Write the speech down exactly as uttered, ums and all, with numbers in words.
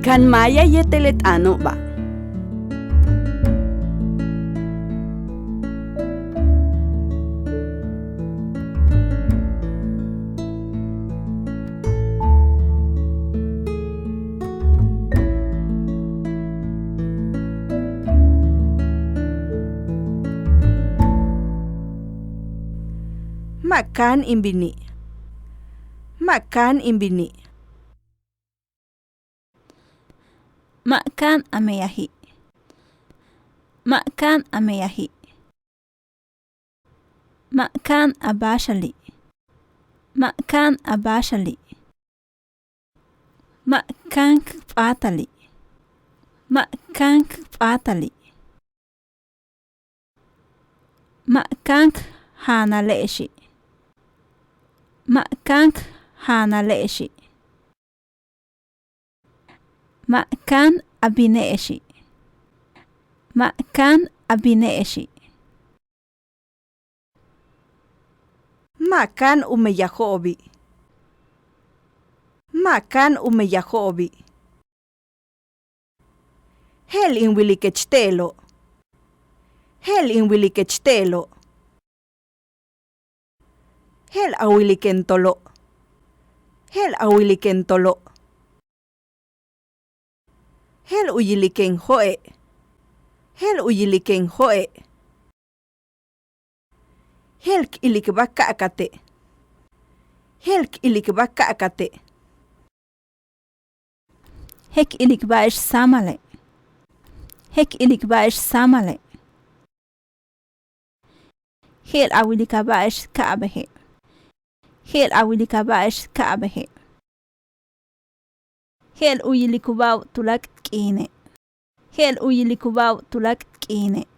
Kan maaya yéetel le t'aano'oba'. Ma' káan in bini'. Ma' káan in bini'. Ma' káan a meyaji'. Ma' káan a meyaji'. Ma' káan a báaxali'. Ma' káan a báaxali'. Ma' káan k p'áatali'. Ma' káan k p'áatali'. Ma' káan k jaanale'exi'. Ma' káan k jaanale'exi'. Ma' káan a bine'exi'. Ma' káan a bine'exi'. Ma' káan u meyajo'obi'. Ma' káan u meyajo'obi'. Je'el in wilikech te'elo'. Je'el in wilikech te'elo'. Je'el a wiliken tolo'. Je'el a wiliken tolo'. Je'el u yiliken jo'e'. Je'el u yiliken jo'e'. Je'el k ilikba ka'akate'. Je'el k ilikba ka'akate'. Je'el k ilikba'ex sáamale'. Je'el k ilikba'ex sáamale'. Je'el a wilikaba'ex ka'abeje'. Je'el a wilikaba'ex ka'abeje'. Je'el u yilikuba'ob tuláak' k'iine'. Je'el u yilikuba'ob tuláak' k'iine'.